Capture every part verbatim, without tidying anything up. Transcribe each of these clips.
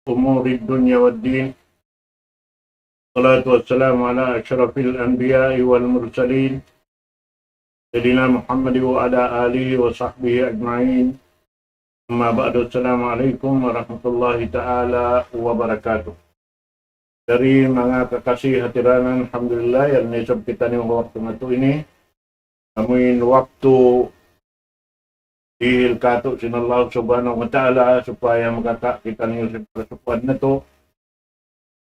أمور الدنيا والدين. والصلاة والسلام على أشرف الأنبياء والمرسلين سيدنا محمد وعلى آله وصحبه أجمعين. أما بعد، السلام عليكم ورحمة الله تعالى وبركاته. Jari manga kakasi hatiranan, alhamdulillah, yari na isab kitaniyu waktu natu' ini. Amuin waktu dihil katu' sin Allah Subhanahu wa Ta'ala supaya makakita' kitaniyu sin parasukuan natu'.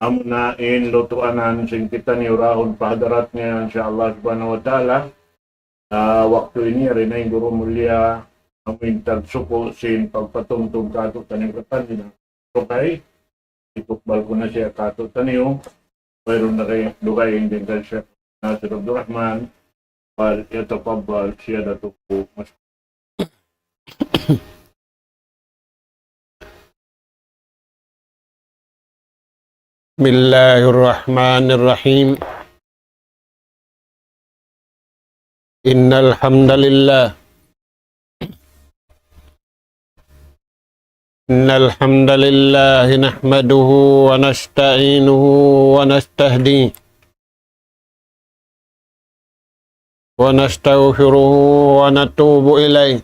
Amuna in lutuanan sin kitaniyu dahun pa hadarat niya, insya Allah Subhanahu wa Ta'ala. Ah, waktu ini, yari na in guru mulia, amuin tagsuku' sin pagpatumtum katu' taniyu katan. Sukay, itukbal ku na siya katu' taniyu. Wayruun na kay dugaing dayn kan Sheikh Nasir Abdul Rahman. فليتفضل سيادته مشكورا. بسم الله الرحمن الرحيم. إن الحمد لله، إن الحمد لله نحمده ونستعينه ونستهديه ونستغفره ونتوب إليه،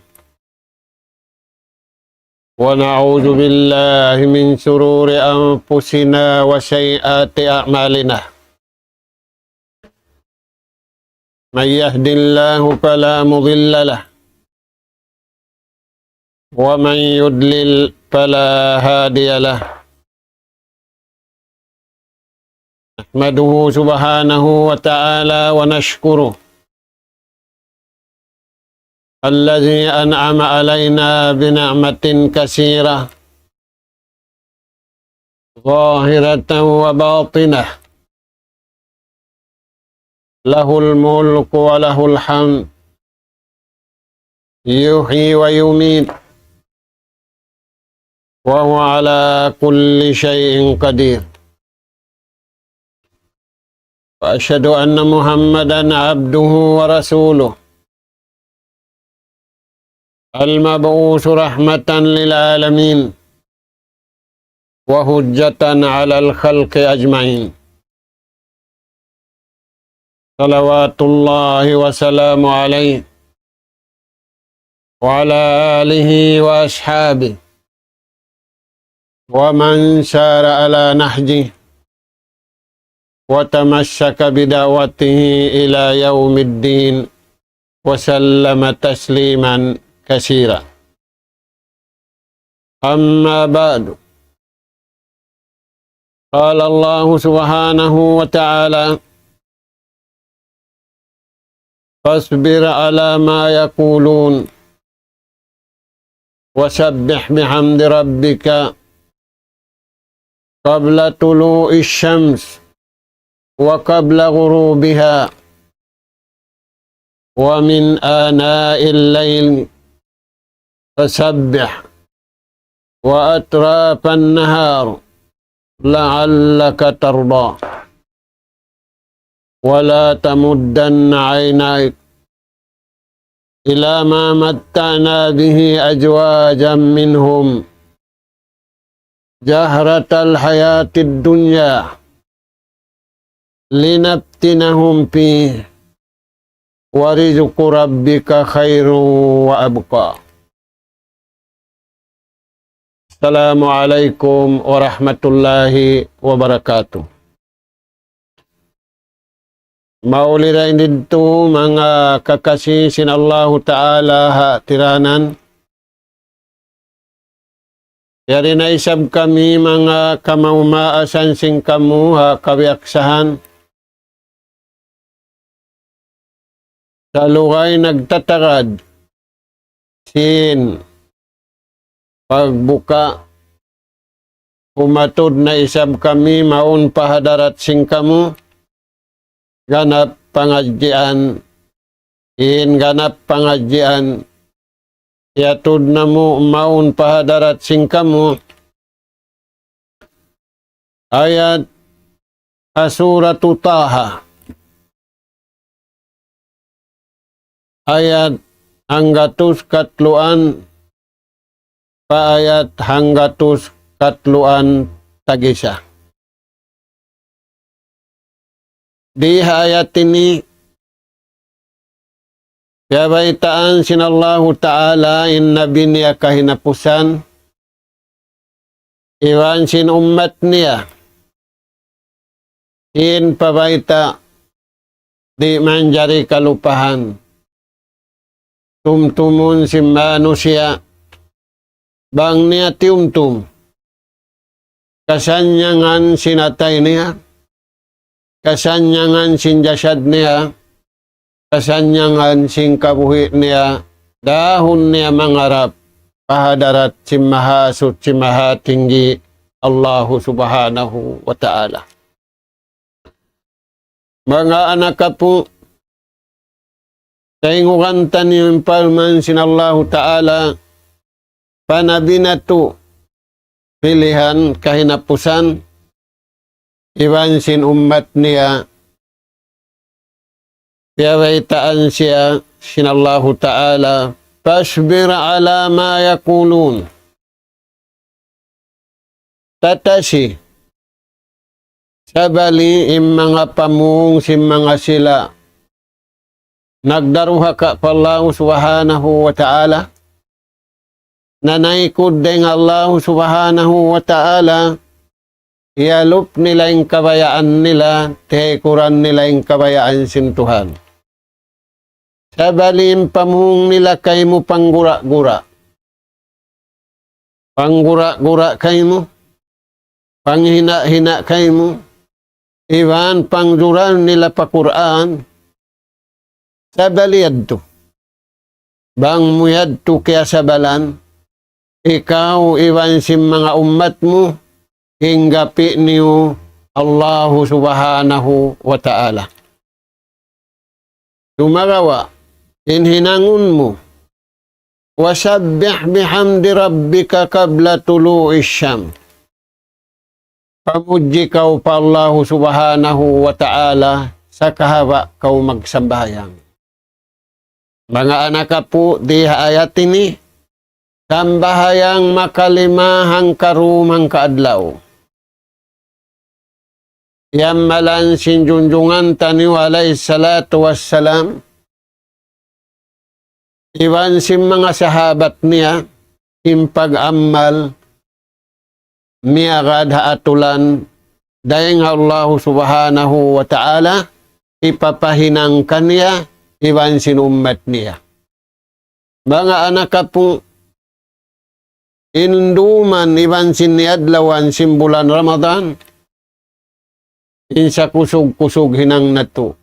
ونعوذ بالله من شرور أنفسنا وسيئات أعمالنا. من يهد الله فلا مضل له، ومن يضلل فلا هادي له. نحمده سبحانه وتعالى ونشكره الذي أنعم علينا بنعمة كثيرة ظاهرة وباطنة، له الملك وله الحمد، يحيي ويميت، وهو على كل شيء قدير. وأشهد أن محمدا عبده ورسوله، المبعوث رحمة للعالمين وحجة على الخلق أجمعين، صلوات الله وسلامه عليه وعلى آله وأصحابه ومن سار على نهجه وتمسك بدعوته إلى يوم الدين وسلم تسليما كثيرا. أما بعد، قال الله سبحانه وتعالى: فاصبر على ما يقولون وسبح بحمد ربك قبل طلوع الشمس وقبل غروبها ومن آناء الليل فسبح وأطراف النهار لعلك ترضى. ولا تمدن عينيك إلى ما متعنا به أزواجا منهم زهرة الحياة الدنيا لنفتنهم فيه ورزق ربك خير وأبقى. السلام عليكم ورحمة الله وبركاته. Mauli dayn didtu manga kakasi sin Allahu Ta'ala hatiranan. Yari na isab kami manga kamaas-maasan sin kamu ha kabiyaksahan. Salugay nagtatagad sin pagbuka, umatud na isab kami mawn pa hadarat sin kamu, ganap pangadjian, in ganap pangadjian, iyatud namu' mawn pa hadarat sin kamu, ayat ha Suratu Taha, ayat hanggatus katluan pa ayat hanggatus katluan tag-isa. Di ha ayat ini, piyabaytaan sin Allahu Ta'ala in Nabi niya kahinapusan, iban sin ummat niya, sin pabayta' di' manjari kalupahan. Tumtumun sin manusiya', bang niya tiyumtum kasannyangan sin atay niya, kasannyangan sin jasad niya, kasannyangan sin kabuhi' niya, dahun niya mangarap pa hadarat sin Mahasuchi Mahatinggi Allahu Subhanahu wa Ta'ala. Manga anak apu', taingugan taniyu in parman sin Allahu Ta'ala, pa Nabi natu' pilihan kahinapusan, iban sin ummat niya, piyabaytaan siya sin Allahu Ta'ala, فاصبر على ما يقولون. Tatasi, sabali in manga pamung sin manga sila nagdaruhaka pa Allahu Subhanahu wa Ta'ala, nanaykud dayn ha Allahu Subhanahu wa Ta'ala, iyalup nila in kabayaan nila, tiyaykuran nila in kabayaan sin Tuhan. Sabali in pamung nila kaymu panggura-gura. Panggura-gura kaymu, panghina-hina kaymu, iban pangjural nila pa Qur'an, sabali yadtu. Bang mu yadtu kiyasabalan, ikaw iban sin manga ummat mu, hinggapi niyu Allahu Subhanahu wa Ta'ala. Sumagawa', in hinangun mu, وسبح بحمد ربك قبل طلوع الشمس. Pamudji kaw pa Allahu Subhanahu wa Ta'ala sakahaba' kaw magsambahayang. Manga anak apu', di ha ayat ini, sambahayang makalima hangka dum hangka adlaw. Iyammalan sin junjungan taniyu alayhi salatu wassalam, iban sin manga sahabat niya, in pag-ammal miyagad ha atulan dayn ha Allahu Subhanahu wa Ta'ala, hipapahinang kaniya iban sin ummat niya. Manga anak apu', in duman iban sin adlawan sin bulan Ramadan, in sakusug-kusug hinang natu'.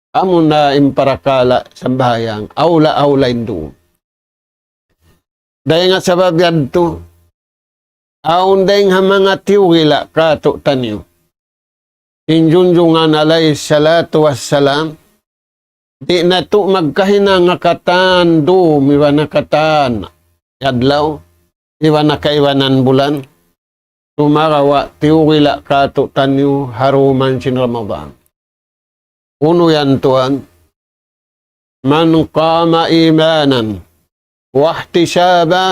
Amuna in parakala' sambahayang, awla-awla in dum. Dayn ha sabab yadtu, awn dayn ha manga tiyugila' kātu'niyu in junjungan alayhi salatu wassalam, di' natu' magkahinang ha katan dum iban ha katan adlaw, iban ha kaibanan bulan, sumagawa' tiyugila' kātu'niyu ha dum sin Ramadan. Unu yan tuwan? من قام إيمانا واحتسابا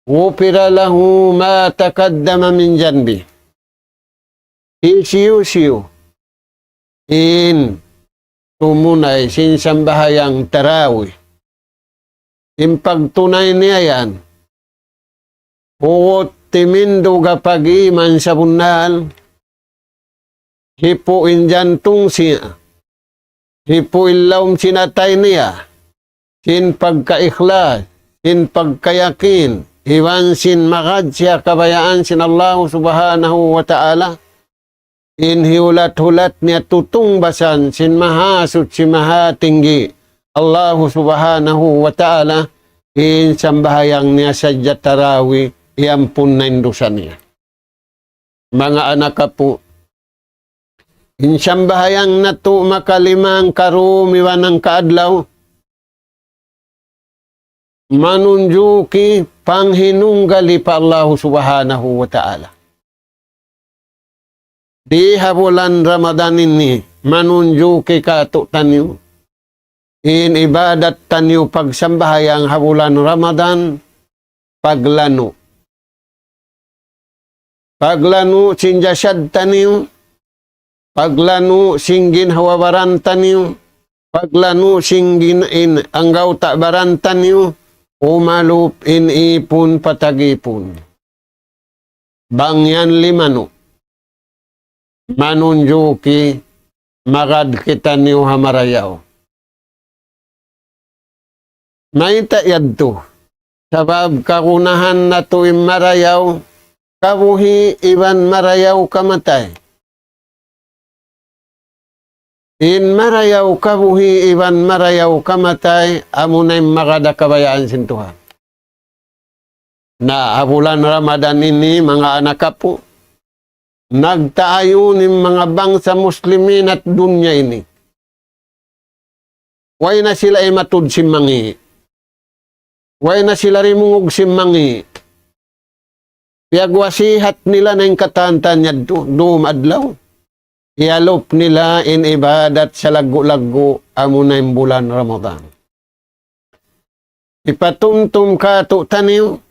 غفر له ما تقدم من ذنبه. Hisiyu-siyu in tumunay sin sambahayang tarawih, in pagtunay niya yan, hugut timindug ha pag-iman sabunnal, hipu' in jantung siya, hipu' in lawm sin atay niya, sin pagka-ikhlas, sin pagkayakin, iban sin magad siya kabayaan sin Allahu Subhanahu wa Ta'ala, in hiyulat-hulat niya tutungbasan sin Mahasuchi Mahatinggi Allahu Subhanahu wa Ta'ala, in sambahayang niya sadja tarawih, iyampun na in dusa niya. Manga anak apu', in sambahayang natu' makalima hangka dum iban hangka adlaw, manunjuki panghinunggali pa Allahu Subhanahu wa Ta'ala. Di ha bulan Ramadan ini, manunjuki kātu'niyu in ibadat taniyu pagsambahayang ha bulan Ramadan, paglanu'. paglanu' sin jasad taniyu, paglanu' sin ginhawa-baran taniyu, paglanu' sin gin-, in anggawta' baran taniyu, umalup in ipun pa tag-ipun. Bang yan limanu', manunjuki magad kitaniyu ha marayaw. Mayta' yadtu? Sabab kagunahan natu' in marayaw, kabuhi' iban marayaw kamatay. In marayaw kabuhi' iban marayaw kamatay, amuna in magad ha kabayaan sin Tuhan. Na, ha bulan Ramadan ini, manga anak apu', nagtaayun in manga bangsa Muslimin ha dunya ini. Way na sila imatud sin mangi'. Way na sila rimungug sin mangi'. Piyagwasihat nila na in katan-katan yadtu, dum adlaw. Iyalup nila in ibadat salaggu'-laggu', amuna in bulan Ramadan. Hipatumtum kātu'niyu,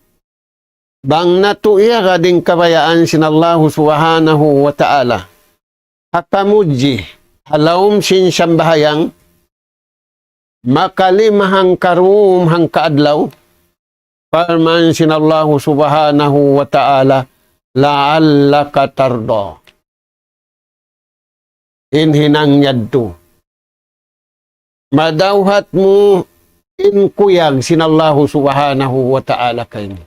bang natu' iyagad in kabayaan sin Allahu Subhanahu wa Ta'ala ha pamudji ha lawm sin sambahayang, makalima hangka dum hangka adlaw, parman sin Allahu Subhanahu wa Ta'ala, لعلك ترضى. In hinang yadtu, madawhat mu in kuyag sin Allahu Subhanahu wa Ta'ala kaymu.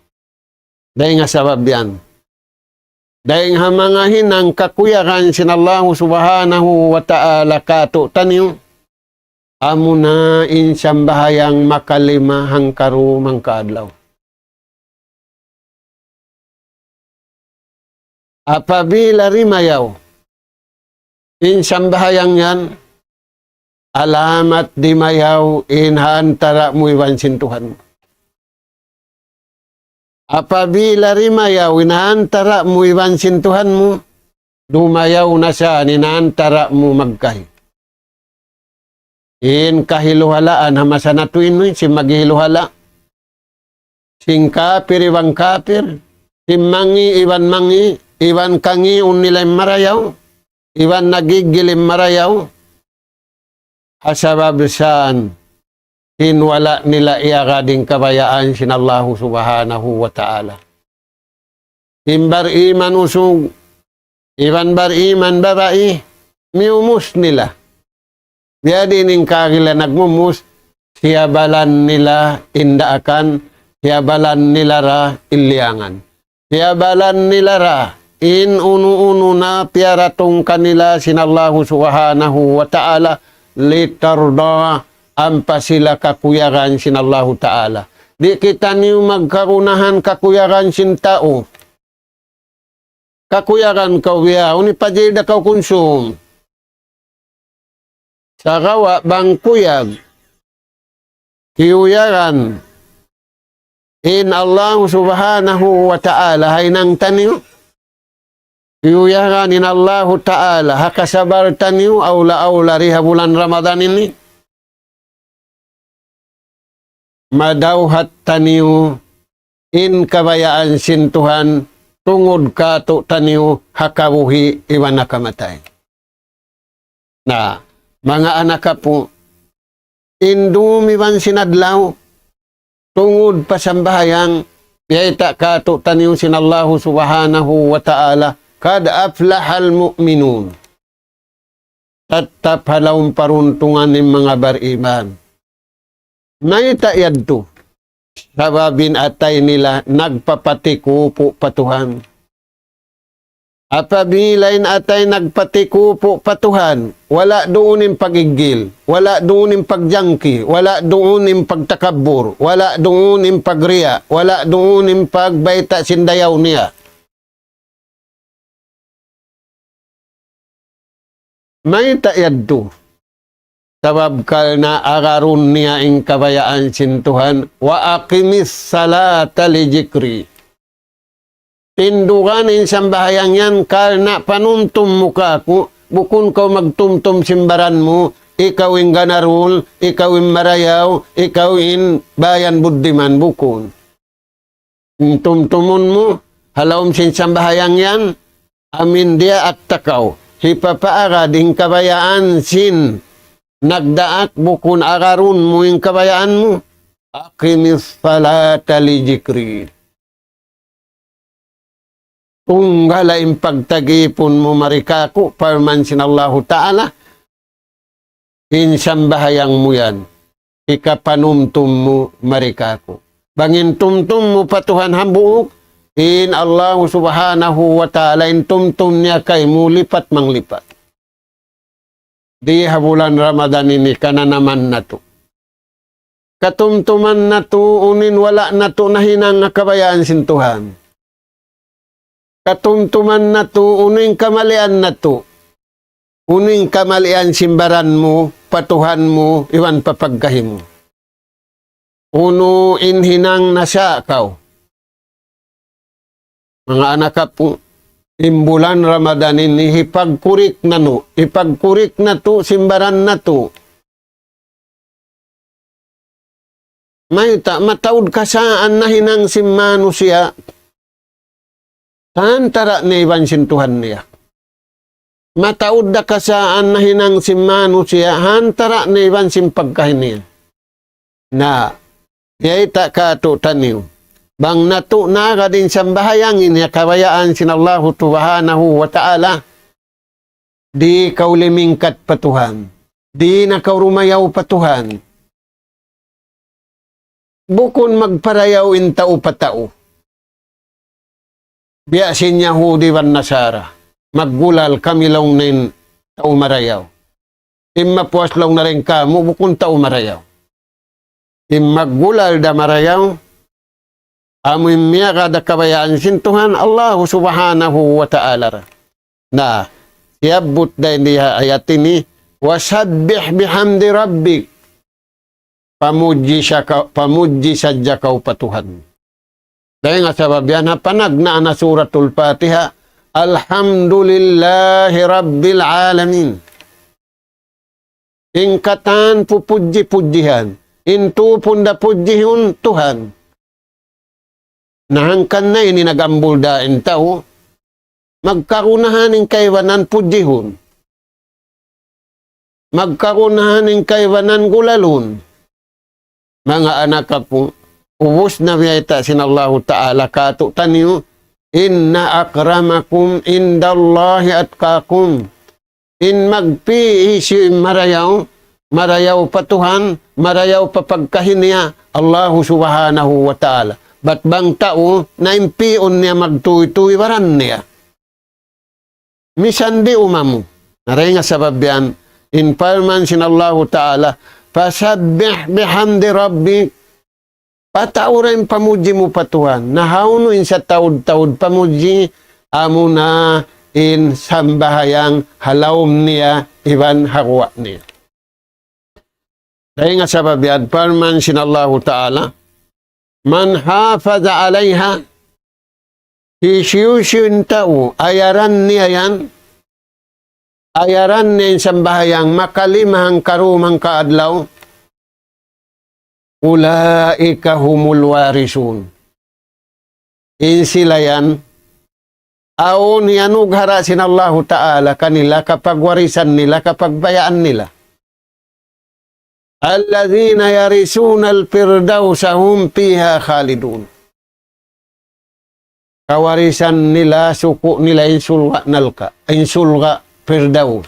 Dayn ha sabab yan. Dayn ha manga hinang kakuyagan sin Allahu Subhanahu wa Ta'ala kātu'niyu, amuna in sambahayang makalima hangka dum hangka adlaw. Apabila dimayaw in sambahayang yan, alamat dimayaw in ha antara' mu iban sin Tuhan mu. Apabila dimayaw in ha antara' mu iban sin Tuhan mu, dumayaw na sa in ha antara' mu magkahi. In kahiluhalaan ha masa natu' ini, sin maghiluhala', sin kapir iban kapir, sin mangi' iban mangi', iban kangiun nila in marayaw, iban nagigil in marayaw, ha sabab saan, in wala' nila iyagad in kabayaan sin Allahu Subhanahu wa Ta'ala. In bar-iman usug, iban bar-iman babai, miyumus nila. Biya' diin in kagila nagmumus, siyabalan nila in daakan, siyabalan nila ra in liyangan. Siyabalan nila ra in unu-unu na piyaratung kanila sin Allahu Subhanahu wa Ta'ala, لترضى, ampa sila kakuyagan sin Allahu Ta'ala. Di' kitaniyu magkagunahan kakuyagan sin tau. Kakuyagan kaw biya', unu in pajari da kaw kunsum. Sagawa' bang kuyag, kiyuyagan in Allahu Subhanahu wa Ta'ala ha hinang taniyu, kiyuyagan in Allahu Ta'ala ha kasabar taniyu, awla-awla di ha bulan Ramadan ini. Madawhat taniyu in kabayaan sin Tuhan tungud kātu'niyu ha kabuhi' iban ha kamatay. Na, manga anak apu', in dum iban sin adlaw, tungud pa sambahayang, biyayta' kātu'niyu sin Allahu Subhanahu wa Ta'ala, قد أفلح المؤمنون. Tattap ha lawm paruntungan in manga bar-iman. Mayta' yadtu? Sabab in atay nila nagpapatikupu' pa Tuhan. Apabila in atay nagpatikupu' pa Tuhan, wala' duun in pag-iggil, wala' duun in pagjangki, wala' duun in pagtakabbur, wala' duun in pagriya, wala' duun in pagbayta' sin dayaw niya. Mayta' yadtu? Sabab karna' agarun niya in kabayaan sin Tuhan, وأقم الصلاة لذكري. Tindugan in sambahayang yan karna' panumtum mu kāku', bukun kaw magtumtum sin baran mu, ikaw in ganarul, ikaw in marayaw, ikaw in bayan buddiman, bukun. In tumtumun mu, ha lawm sin sambahayang yan, amin diyaak ta kaw, hipapaagad in kabayaan sin nagdaak, bukun agarun mu in kabayaan mu. أقم الصلاة لذكري. Tunggala in pagtag-ipun mu mari kāku', parman sin Allahu Ta'ala, in sambahayang mu yan, hikapanumtum mu mari kāku'. Bang in tumtum mu pa Tuhan hambuuk, in Allahu Subhanahu wa Ta'ala, in tumtum niya kaymu lipat manglipat. Di ha bulan Ramadan ini kananaman natu'. Katumtuman natu', unu in wala' natu' nahinang ha kabayaan sin Tuhan. Katumtuman natu', unu in kamalian natu'. Unu in kamalian sin baran mu, pa Tuhan mu, iban pa pagkahi mu. Unu in hinang nasa' kaw. Manga anak apu', in bulan Ramadan ini hipagkurik nanu', hipagkurik natu' sin baran natu'. Mayta', mataud kasaan nahinang sin manusiya' ha antara' niya iban sin Tuhan niya. Mataud da kasaan nahinang sin manusiya' ha antara' niya iban sin pagkahi niya. Na, yayta' kātu'niyu. Bang natu' naagad in sambahayang ini ha kabayaan sin Allahu Subhanahu wa Ta'ala, di' kaw limingkat pa Tuhan. Di' na kaw rumayaw pa Tuhan. Bukun magparayaw in tau pa tau. Biya' sin Yahudi iban Nasara. Maggulal kami laung niya in tau marayaw. In mapuas laung niya dayn kāmu', bukun tau marayaw. In maggulal da marayaw, amu in miyagad ha kabayaan sin Tuhan Allahu Subhanahu wa Ta'ala ra. Na, siyabbut da ini ha ayat ini, وسبح بحمد ربك. Pamudji siya ka-, pamudji sadja kaw pa Tuhan. Dayn ha sabab yan ha panagnaan ha Suratul Fatiha, الحمد لله رب العالمين. In katan pupudji-pudjihan, in tupun da pudjihun Tuhan. Na hangkan na ini nag-ambul da in tau, magkagunahan in kaibanan pudjihun. Magkagunahan in kaibanan gulalun. Manga anak apu', ubus na biyayta' sin Allahu Ta'ala kātu'niyu, إن أكرمكم عند الله أتقاكم. In magpī hisiyu in marayaw, marayaw pa Tuhan, marayaw pa pagkahi niya, Allahu Subhanahu wa Ta'ala. Bat bang tau, na in pīun niya magtūy-tūy baran niya. Misan di' umamu. Na dayn ha sabab yan, in parman sin Allahu Ta'ala, فسبح بحمد ربك. Pataura in pamudji mu pa Tuhan. Na hawnu in sataud-taud pamudji, amuna in sambahayang ha lawm niya, iban ha guwa' niya. Dayn ha sabab yan, parman sin Allahu Ta'ala, من حافظ عليها, hisiyu-siyu in tau, ayaran niya yan, ayaran niya in sambahayang makalima hangka dum hangka adlaw, أولئك هم الوارثون. In sila yan, awn hiyanughara' sin Allahu Ta'ala kanila kapagwarisan nila, kapagbayaan nila. الذين يرثون الفردوس هم فيها خالدون. Kawarisan nila, suku' nila in surga' narka', in surga' Firdaus.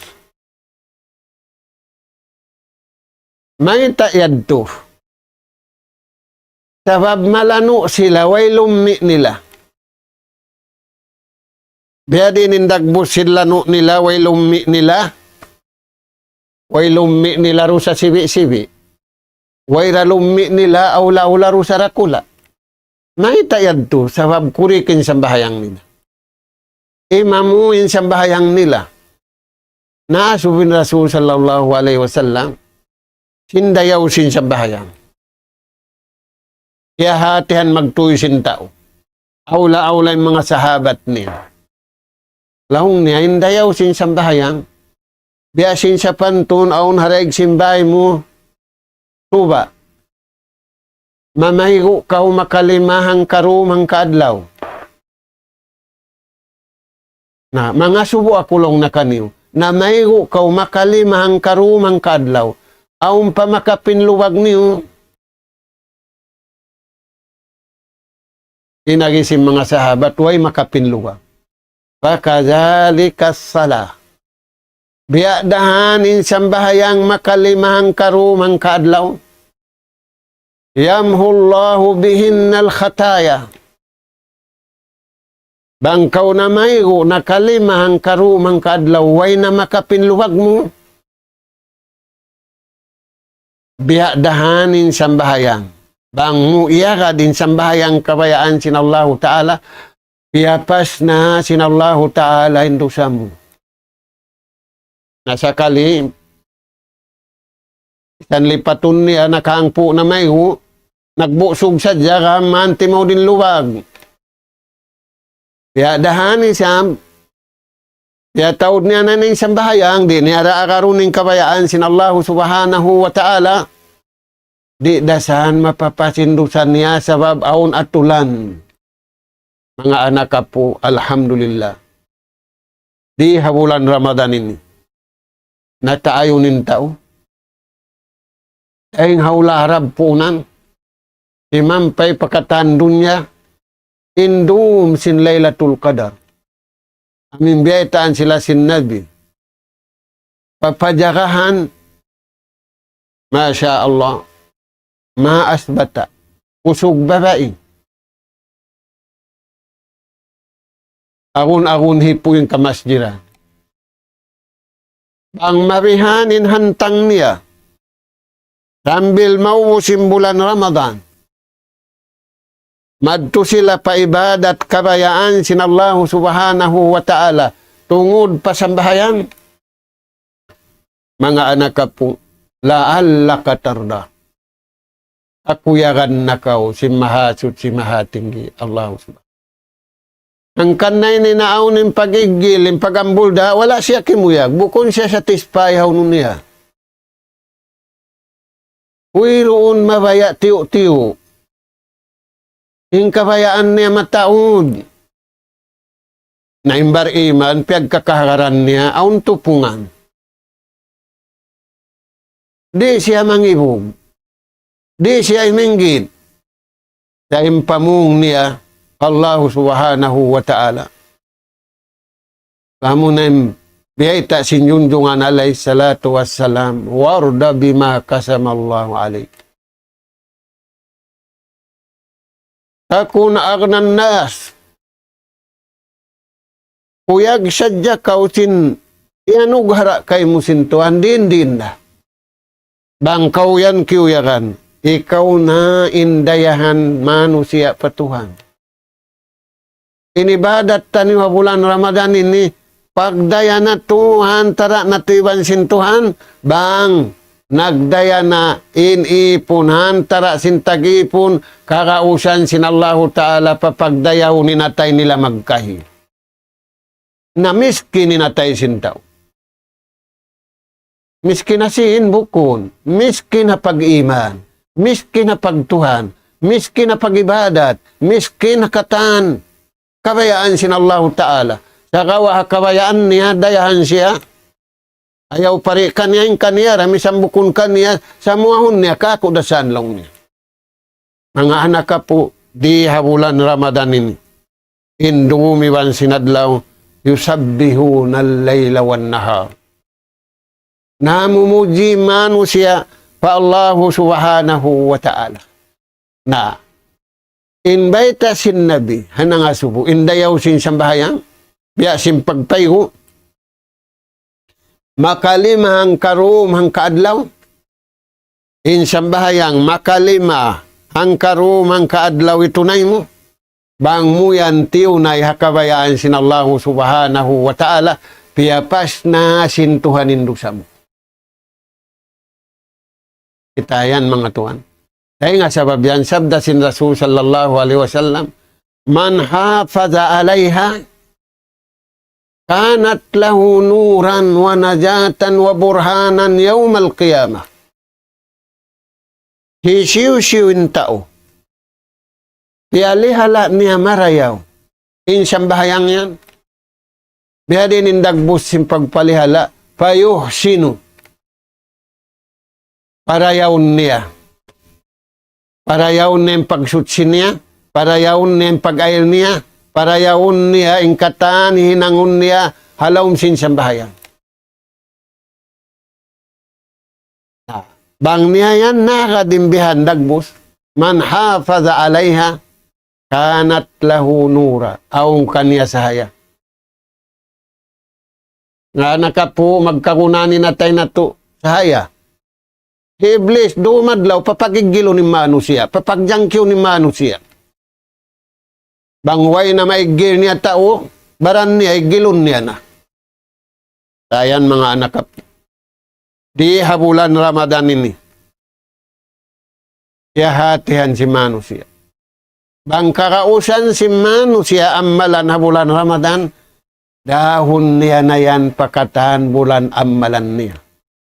Mayta' yadtu? Sabab malanu' sila, way lummi' nila. Biyadiin in dagbus sin lanu' nila, way lummi' nila. Way lummi' nila dusa sibi'-sibi'. Way da lummi' nila awla-awla dusa dakula'. Mayta' yadtu? Sabab kurik in sambahayang nila. Imamu in sambahayang nila. Na asubu in Rasul sallallahu alayhi wasallam, sin dayaw sin sambahayang. Kiyahatihan magtuy sin tau. Awla-awla in manga sahabat niya. Laung niya, in dayaw sin sambahayang. Biya' sin sapantun awn ha daig sin bāy mu, tuba'. Mamaygu' kaw makalima hangka dum hangka adlaw. Na, mangasubu aku laung niya kaniyu. Na maygu' kaw makalima hangka dum hangka adlaw. Awn pa makapin lubag niyu. In agi sin manga sahabat, way makapin lubag. فكذلك الصلاة. Biya' da han in sambahayang makalima hangka dum hangka adlaw. يمحو الله بهن الخطايا. Bang kaw na maygu' nakalima hangka dum hangka adlaw, way na makapin lubag mu. Biya' da han in sambahayang. Bang mu iyagad in sambahayang kabayaan sin Allahu Ta'ala, piyapas na sin Allahu Ta'ala in dusa mu. Na sakali, isan lipatun niya nakahangpu' na maygu', nagbusug sadja ka, manti mu din lubag. Piyadahan isab, piyataud niya na in sambahayang, di' niya ra agarun in kabayaan sin Allahu Subhanahu wa Ta'ala, di' da san mapapas in dusa niya sabab awn atulan. Manga anak apu', alhamdulillah. Di ha bulan Ramadan ini, nataayun in tau. Dayn ha hula' harap puunan, imampay pa katan dunya, in dum sin Laylatul Qadar. Amu in biyaytaan sila sin Nabi. Papajagahan, Masha Allah, ma asbata, usug babai. Agun-agun hipu' in kamasjidan. Bang mabihan in hantang niya, sambil maubus in bulan Ramadan, madtu sila pa ibadat kabayaan sin Allahu Subhanahu wa Ta'ala, tungud pa sambahayang. Manga anak apu', لعلك ترضى. Kakuyagan na kaw sin Mahasuchi Mahatinggi, Allahu Subhanahu. Hangkan na ini naawn in pag-iggil, in pag-ambul da, wala' siya kimuyag, bukun siya satisfy ha unu niya. Wayruun mabaya' tiyu'-tiyu'. In kabayaan niya mataud. Na in bar-iman, piyagkakahagaran niya, awn tupungan. Di' siya mangibug. Di' siya iminggit. Sa' in pamung niya, Allahu Subhanahu wa Ta'ala. Amu na in biyayta' sin Junjungan alayhi salatu wassalam, وارض بما قسم الله عليك. تكن أغنى الناس. Kuyag sadja kaw sin iyanughara' kaymu sin Tuhan, diin-diin da. Bang kaw yan kiyuyagan, ikaw na in dayahan manusiya' pa Tuhan. In ibadat taniyu ha bulan Ramadan ini, pagdaya natu' ha antara' natu' iban sin Tuhan, bang nagdaya na in ipun ha antara' sin tag-ipun, kagausan sin Allahu Ta'ala papagdayahun in atay nila magkahi. Na miskin in atay sin tau. Miskin ha sīn bukun, miskin ha pag-iman, miskin ha pagtuhan, miskin ha pag-ibadat, miskin ha katan kabayaan sin Allahu Ta'ala. Sagawa' ha kabayaan niya, dayahan siya. Ayaw pari kaniya in kaniya, ra misan bukun kaniya, samuahun niya, kāku' da san laung niya. Manga anak apu', di ha bulan Ramadan ini, in dum iban sin adlaw, يسبحون الليل والنهار. Namumuji manusiya' pa Allahu Subhanahu wa Ta'ala. Na, in bayta' sin Nabi, ha nangasubu, in dayaw sin sambahayang, biya' sin pagpaygu', makalima hangka dum hangka adlaw. In sambahayang makalima hangka dum hangka adlaw itunay mu. Bang mu yan tiyunay ha kabayaan sin Allahu Subhanahu wa Ta'ala, piyapas na sin Tuhan in dusa mu. Kita' yan, manga tuwan. Dayn ha sabab yan, sabda sin Rasul sallallahu alayhi wasallam, من حافظ عليها كانت له نورا ونجاة وبرهانا يوم القيامة. Hisiyu-siyu in tau piyalihala' niya marayaw in sambahayang yan, Biya' diin in dagbus sin pagpalihala', فيحسن. Parayawun niya. Parayawun niya in pagsuchi niya, parayawun niya in pag-ayil niya, parayawun niya in katan hinangun niya ha lawm sin sambahayang. Na, bang niya yan nakadimbihan dagbus, من حافظ عليها كانت له نورا. Awn kaniya sahaya. Nga anak apu', magkagunahan in atay natu'. Sahaya. Hi Iblis, dumadlaw, papagiggilun in manusiya', papagjangkiyun in manusiya'. Bang way na maiggil niya tau, baran niya, iggilun niya na. Dayn manga anak apu'. Di ha bulan Ramadan ini. Piyahatihan sin manusiya'. Bang kagausan sin manusiya' amalan ha bulan Ramadan, dahun niya na yan pa katan bulan amalan niya.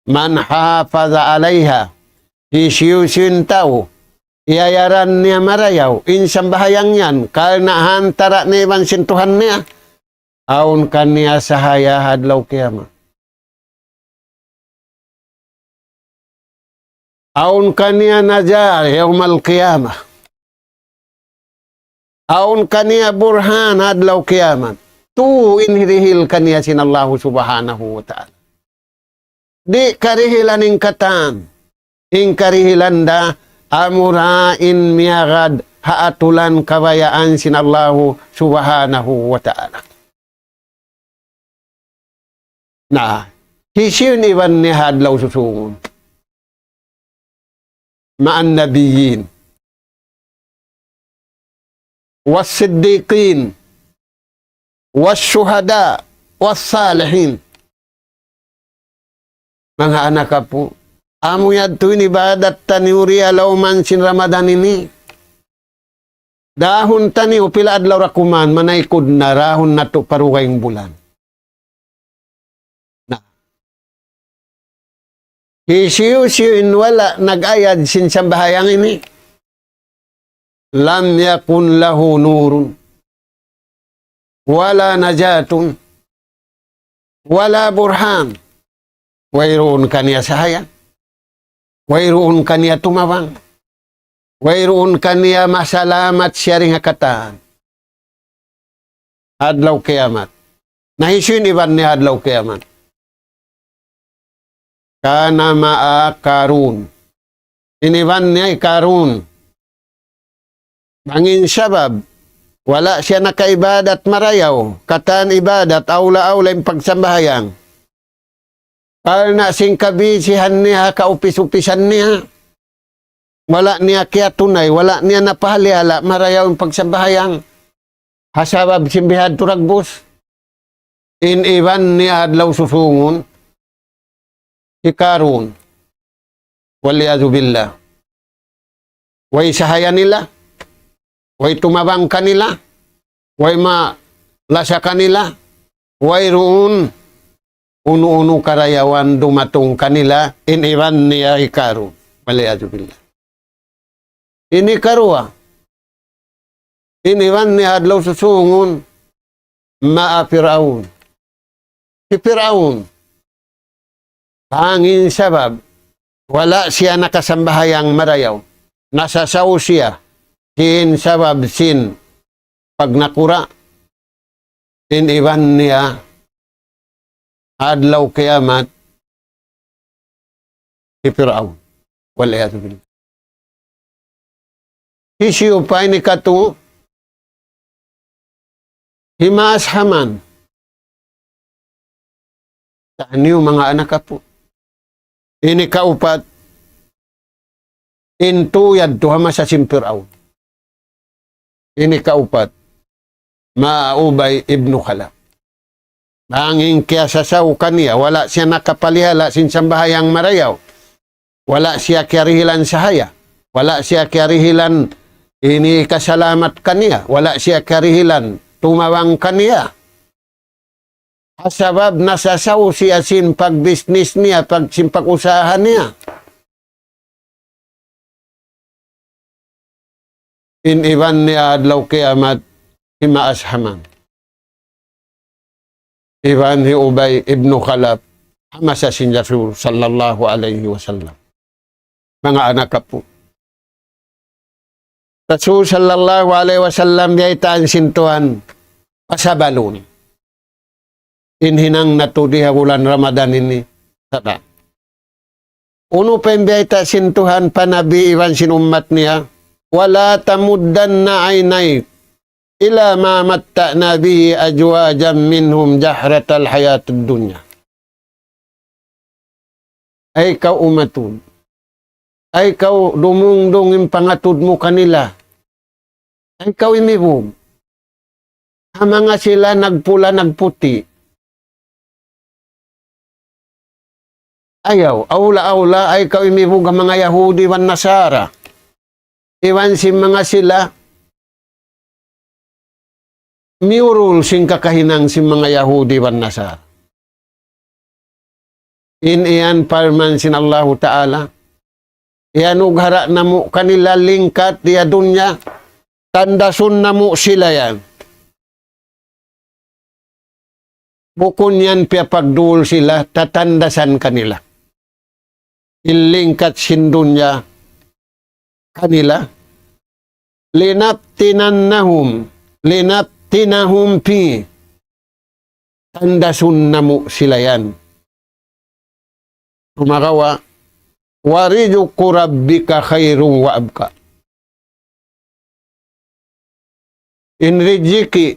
من حافظ عليها. Hisiyu-siyu in tau, iyayaran niya marayaw in sambahayang yan, karna' hantara' niya iban sin Tuhan niya, awn kaniya sahaya ha adlaw kiyamat. Awn kaniya najah yawmal qiyamah. Awn kaniya burhan ha adlaw kiyamat. Tu in hirihil kaniya sin Allahu Subhanahu wa Ta'ala. Di' karihilan in katan. In karihilan da amura in miyagad ha atulan kabayaan sin Allahu Subhanahu wa Ta'ala. Na, hisiyu in iban niya ha adlaw susungun? مع النبيين والصديقين والشهداء والصالحين. Manga anak apu', amu yadtu in ibadat taniyu di ha lawm sin Ramadan ini. Dahun taniyu pila adlaw ra kuman, manaykud na, dahun natu' pa dugaing bulan. Na, hisiyu-siyu in wala' nag-ayad sin sambahayang ini, لم يكن له نور ولا نجاة ولا برهان. Wayruun kaniya sahaya. Wayruun kaniya tumabang. Wayruun kaniya masalamat siya dayn ha katan. Adlaw kiyamat. Na hisiyu in iban niya adlaw kiyamat? كان مع قارون. In iban niya hi Karun. Bang in sabab, wala' siya nakaibadat marayaw, katan ibadat, awla-awla in pagsambahayang. Karna' sin kabisihan niya, kaupis-upisan niya. Wala' niya kiyatunay, wala' niya napahalihala' marayaw in pagsambahayang. Ha sabab sin bihadtu dagbus. In iban niya adlaw susungun, hi Karun. والعياذ بالله. Way sahaya nila, way tumabang kanila, way malasa kanila, wayruun unu-unu karayawan dumatung kanila, in iban niya hi Karun. والعياذ بالله. Ini karuwa. In iban niya adlaw susungun, مع فرعون. Hi Fir'aun. Bang in sabab, wala' siya nakasambahayang marayaw. Nasasaw siya. Sin sabab sin pagnakura', in iban niya adlaw kiyamat, hi Fir'aun. والعياذ بالله. Hisiyu pa ini katu? Hi Maas Haman. Taniyu manga anak apu'. Ini kaupat, in tu yadtu ha masa sin Fir'aun. Ini kaupat, مع أبي بن خلف. Bang in kiyasasaw kaniya, wala' siya nakapalihala' sin sambahayang marayaw. Wala' siya kiyarihilan sahaya. Wala' siya kiyarihilan ini kasalamat kaniya. Wala' siya kiyarihilan tumabang kaniya. Ha sabab nasasaw siya sin pagbisnis niya, pag, sin pag-usaha niya. In iban niya adlaw kiyamat, hi Maas Haman. iban hi Ubay ibnu Khalaf, ha masa sin Rasul sallallahu alayhi wasallam. Manga anak apu'. Rasul sallallahu alayhi wasallam biyaytaan sin Tuhan pasabalun in hinang natu' di ha bulan Ramadan ini. Sada. Unu pa in biyayta' sin Tuhan pa Nabi iban sin ummat niya, ولا تمدن عينيك إلى ما متعنا به أزواجا منهم زهرة الحياة الدنيا. Ay kaw umatud. Ay kaw dumungdung in pangatud mu kanila. Ay kaw imibug. Ha manga sila nagpula nagputi'. Ayaw, awla-awla, ay kaw imibug ha manga Yahudi iban Nasara. Iban sin manga sila miyurul sin kakahinang sin manga Yahudi iban Nasara. In iyan parman sin Allahu Ta'ala. Iyanughara' namu' kanila lingkat di ha dunya. Tandasun namu' sila yan. Bukun yan piyapagdul sila, tatandasan kanila. In lingkat sin dunya kanila. لنفتننهم، لنفتنهم فيه. Tandasun namu' sila yan. Sumagawa', ورزق ربك خير وأبقى. In rijiki'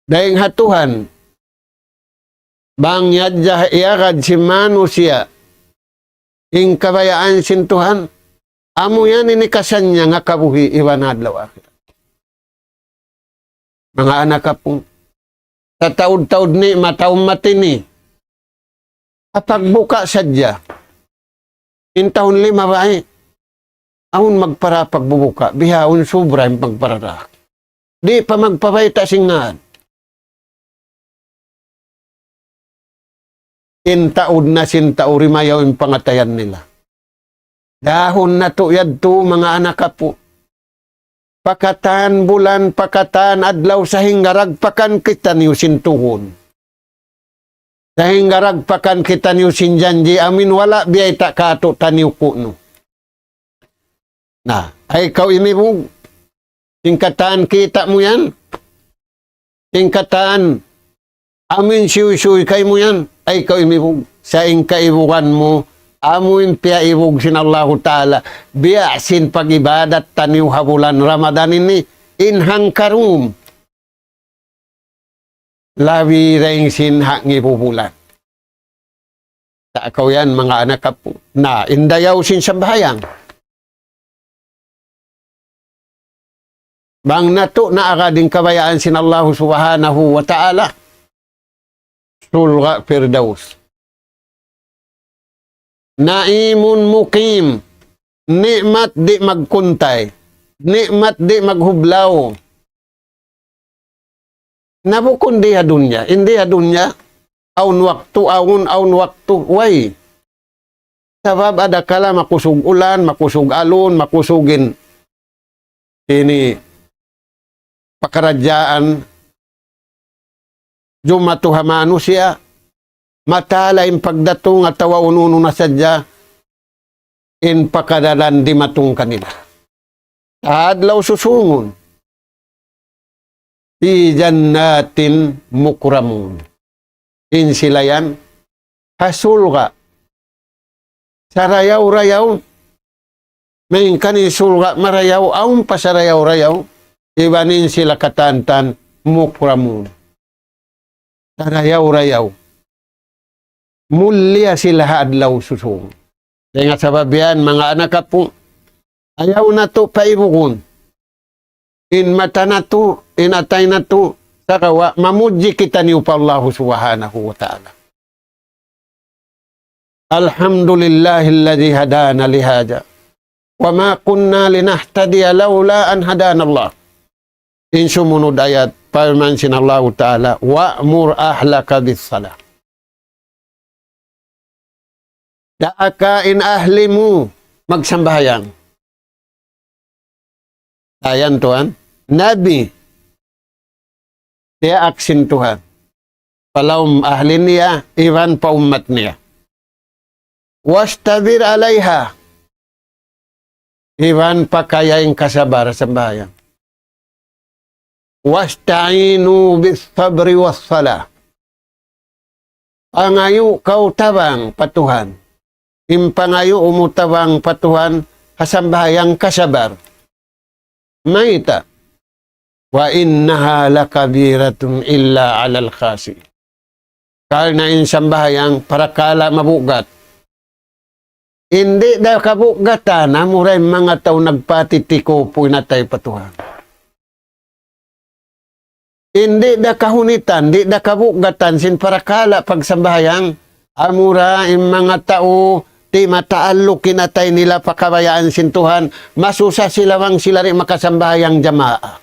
dayn ha Tuhan, bang yadja iyagad sin manusiya' in kabayaan sin Tuhan, amu yan in hikasan niya ha kabuhi' iban adlaw akhirat. Manga anak apu', tataud-taud ni'mat ha ummat ini. Ha pagbuka' sadja. In tahun lima bay, awn magpara pagbubuka', bihaun subra in pagpara da. Di' pa magpabayta' sin ngān. In taud na sin tau rimayaw in pangatayan nila. Dahun natu' yadtu manga anak apu'. Pakatan bulan, pakatan adlaw sahingga dagpakan kitaniyu sin tugun. Sahingga dagpakan kitaniyu sin janji' amin wala' biyayta' kātu'niyu kunu'. Na, ay kaw imibug. Sin katan kita' mu yan. Sin katan amin siyuy-siyuy kaymu yan. Ay kaw imibug. Sa' in kaibugan mu, amu in piyaibug sin Allahu Ta'ala. Biya' sin pag-ibadat taniyu ha bulan Ramadan ini. In hangkarum. Labi dayn sin ha ngibu bulan. Sa' kaw yan, manga anak apu'. Na, in dayaw sin sambahayang. Bang natu' naagad in kabayaan sin Allahu Subhanahu wa Ta'ala. Surga' Firdaus. نعيم مقيم. Ni'mat di' magkuntay. Ni'mat di' maghublaw. Na bukun di ha dunya. In di ha dunya, awn waktu, awn, awn waktu, way. Sabab adakala makusug ulan, makusug alun, makusug in ini pakaradjaan jumatu ha manusiya', matala in pagdatung atawa unu-unu na sadja in pakadalan dimatung kanila. Adlaw susungun. في جنات مكرمون. In sila yan, ha surga'. Sarayaw-rayaw. Malayngkan in surga' marayaw, awn pa sarayaw-rayaw. Iban in sila katantan mukramun. Sarayaw-rayaw. Mulia sila ha adlaw susungun. Dayn ha sabab yan, manga anak apu', ayaw natu' paibugun in mata natu', in atay natu', sagawa' mamudji kitaniyu pa Allahu Subhanahu wa Ta'ala. الحمد لله الذي هدانا لهذا وما كنا لنهتدي لولا أن هدانا الله. In sumunud ayat, parman sin Allahu Ta'ala, وأمر أهلك بالصلاة. Daaka in ahli mu magsambahayang. Ayan, tuwan. Nabi, diyaak sin Tuhan. pa lawm ahli niya, iban pa ummat niya. واصطبر عليها. Iban pakaya in kasabar sambahayang. واستعينوا بالصبر والصلاة. Pangayu' kaw tabang pa Tuhan. In pangayu' mu tabang pa Tuhan, ha sambahayang kasabar. Mayta'? وإنها لكبيرة إلا على الخاشعين. Karna' in sambahayang parakala' mabugat. Di' da kabugatan, amura in manga tau nagpatitikup in atay pa Tuhan. Di' da kahunitan, di' da kabugatan sin parakala' pagsambahayang, amura in manga tau di' mataalluk in atay nila pa kabayaan sin Tuhan, masusa sila bang sila di' makasambahayang jamaa.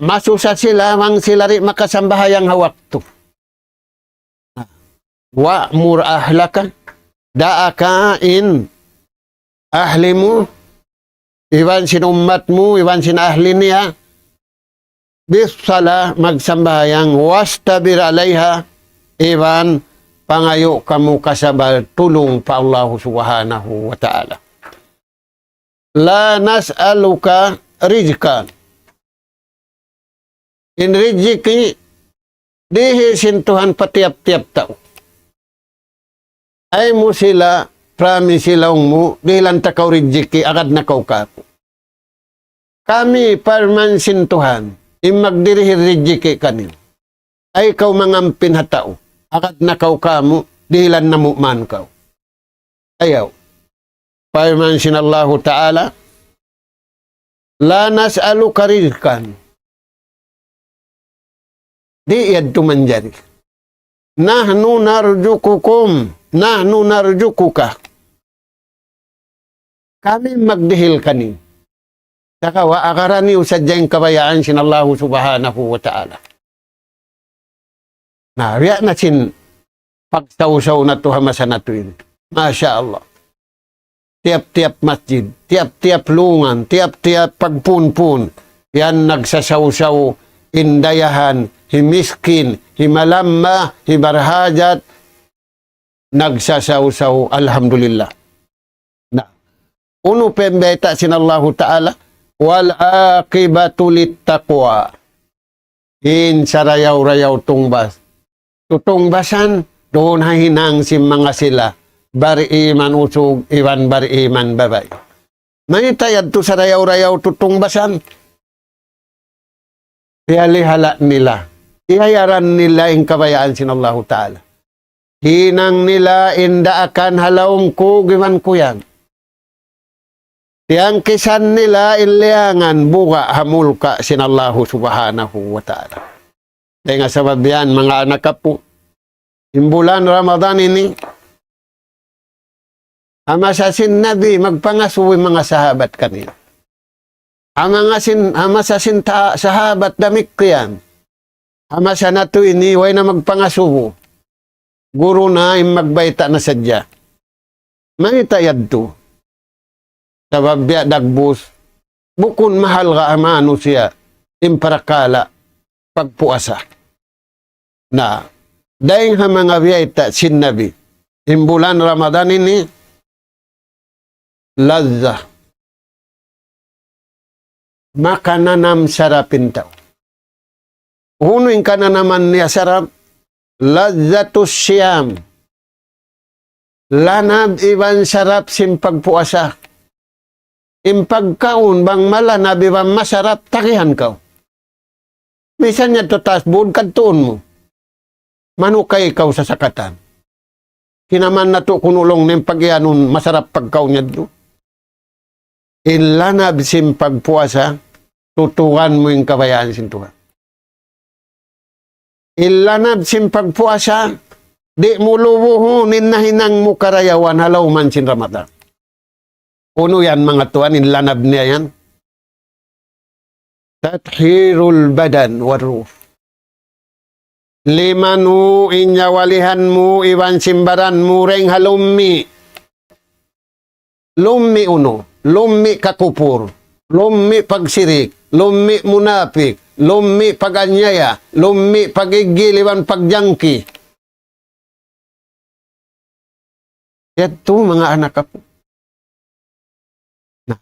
Masusa sila bang sila di' makasambahayang ha waktu. وأمر أهلك, daaka in ahli mu, iban sin ummat mu, iban sin ahli niya, بالصلاة, magsambahayang, واصطبر عليها, iban pangayu' kamu kasabar tulung pa Allah Subhanahu wa Ta'ala. لا نسألك رزقا. In rijiki, dihil sin Tuhan pa tiyap-tiyap tau. Ayaw mu sila, promise sila, laung mu, dihilan ta kaw rijiki, agad na kaw kāku'. Kami, parman sin Tuhan, in magdirihil rijiki kaniyu. Ayaw kaw mangampin ha tau, agad na kaw kāmu', dihilan namu' man kaw. Ayaw. Parman sin Allahu Ta'ala, لا نسألك رزقا. Di' yadtu manjari. نحن نرزقكم، نحن نرزقك. Kami magdihil kaniyu. Sagawa' agaraniyu sadja in kabayaan sin Allahu Subhanahu wa Ta'ala. Na, biya' na sin pagsawsaw natu' ha masa natu' ini. Masha Allah. Tiyap-tiyap masjid, tiyap-tiyap lungan, tiyap-tiyap pagpunpun, yan nagsasawsaw in dayahan, hi miskin, hi malamma, hi barhajat, nagsasawsaw, alhamdulillah. Na, unu pa in bayta' sin Allahu Ta'ala, والعاقبة للتقوى. In sarayaw-rayaw tungbas. Tutungbasan, duun ha hinang sin manga sila. Bariman usug, iban bariman babai. Mayta' yadtu sarayaw-rayaw tutungbasan? Piyalihala' nila. Iyayaran nila in kabayaan sin Allahu Ta'ala. Hinang nila in daakan ha lawm kug iban kuyag. Tiyangkisan nila in liyangan buga' ha mulka' sin Allahu Subhanahu wa Ta'ala. Dayn ha sabab yan, manga anak apu', in bulan Ramadan ini, ha masa sin Nabi, magpangasubu in manga sahabat kaniya. Ha manga sin, ha masa sin ta-, sahabat damikkiyan. Ha masa natu' ini, way na magpangasubu. Guru na in magbayta' na sadja. Mayta' yadtu? Sabab biya' dagbus, bukun mahalga' ha manusiya' in parakala' pagpuasa. Na, dayn ha manga biyayta' sin Nabi, in bulan Ramadan ini, ladza. Makananam sarap in tau. Unu in kananaman niya sarap? Ladzatus siyam. Lanab iban sarap sin pagpuasa. In pagkaun bang malanab iban masarap, tagihan kaw. Misan yadtu taas bud kadtuun mu. Manukay kaw sasakatan. Kinaman natu' kunu' laung niya in pag-iyanun masarap pagkaun yadtu. In lanab sin pagpuasa, tutukan mu in kabayaan sin Tuhan. In lanab sin pagpuasa, di' mu lubuhun in nahinang mu karayawan ha lawm sin Ramadan. Unu yan, manga tuwan, in lanab niya yan? تطهير البدن والروح. Limanu in nyawalihan mu iban sin baran mu dayn ha lummi'. Lummi' unu? Lummi' kakupur, lummi' pagsirik, lummi' munapik, lummi' pag-anyaya, lummi' pag-iggil iban pagjangki. Yadtu manga anak aku. Na,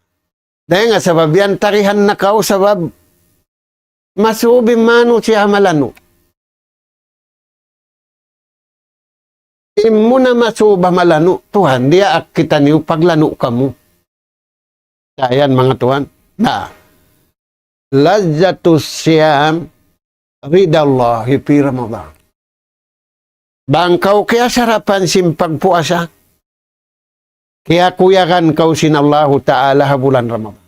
dayn ha sabab yan tarihan na kaw sabab masuub in manusiya' ha malanu'. In muna masuub ha malanu', Tuhan, diyaak kitaniyu paglanu' kamu. Sa' yan manga tuwan. Na, لذة الصيام رضا الله في رمضان. Bang kaw kiyasarapan sin pagpuasa, kiyakuyagan kaw sin Allahu Ta'ala ha bulan Ramadan.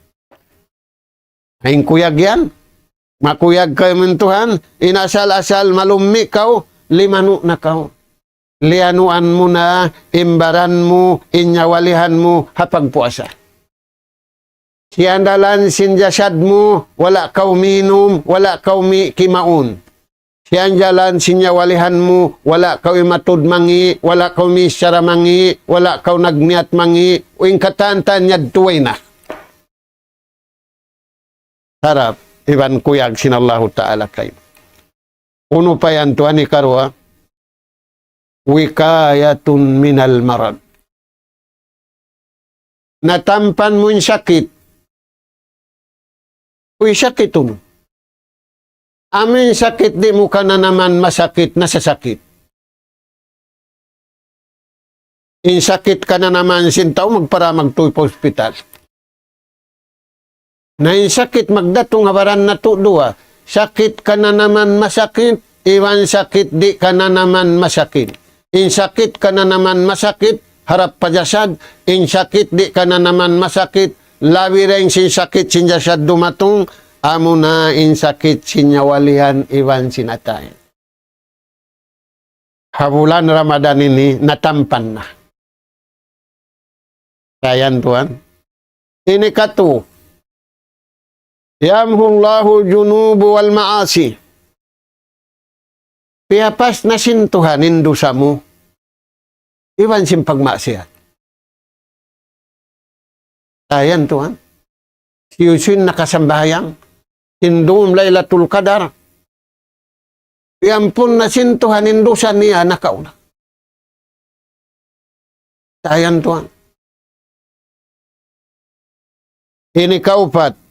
In kuyag yan, makuyag kaw amun Tuhan, in asal-asal malummi' kaw, limanu' na kaw. Liyanuan mu na in baran mu, in nyawalihan mu, ha pagpuasa. Siyandalan sin jasad mu, wala' kaw minum, wala' kaw mi-, kimaun. Siyandalan sin nyawalihan mu, wala' kaw imatud mangi', wala' kaw michara mangi', wala' kaw nagniyat mangi', in katan-katan yadtu way na. Sarap, iban kuyag sin Allahu Ta'ala kaymu. Unu pa yan tuwan ikaruwa, وقاية من المرض. Natampan mu in sakit. Uy, sakit unu. Amu in sakit di' mu kananaman masakit, nasasakit. In sakit kananaman sin tau magpara magtuy pa hospital. Na in sakit magdatung ha baran natu' duwa. Sakit kananaman masakit, iban sakit di' kananaman masakit. In sakit kananaman masakit, harap pa jasad, in sakit di' kananaman masakit, labi dayn sin sakit sin jasad dumatung, amuna in sakit sin nyawalihan iban sin atay. Ha bulan Ramadan ini natampan na. Sa' yan tuwan. Ini katu. يمحو الله الذنوب والمعاصي. Piyapas na sin Tuhan in dusa mu. Iban sin pagmaksiyat. Sa' yan tuwan. Hisiyu-siyu in nakasambahayang sin dum Laylatul Qadar, iyampun na sin Tuhan in dusa niya nakauna. Sa' yan tuwan. Ini kaupat.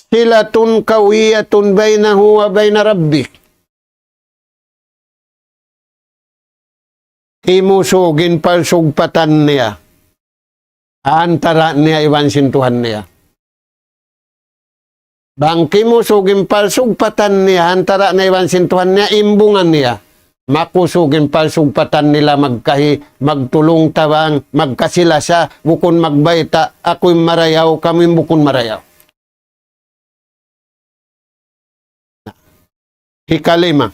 صلة قوية بينه وبين ربه. Kimusug in parsugpatan niya antara niya iban sin Tuhan niya. Bang kimusug in parsugpatan niya antara niya iban sin Tuhan niya, imbungan niya. Makusug in parsugpatan nila magkahi, magtulung-tabang, magkasilasa, bukun magbayta', aku in marayaw, kamu in bukun marayaw. Hikalima.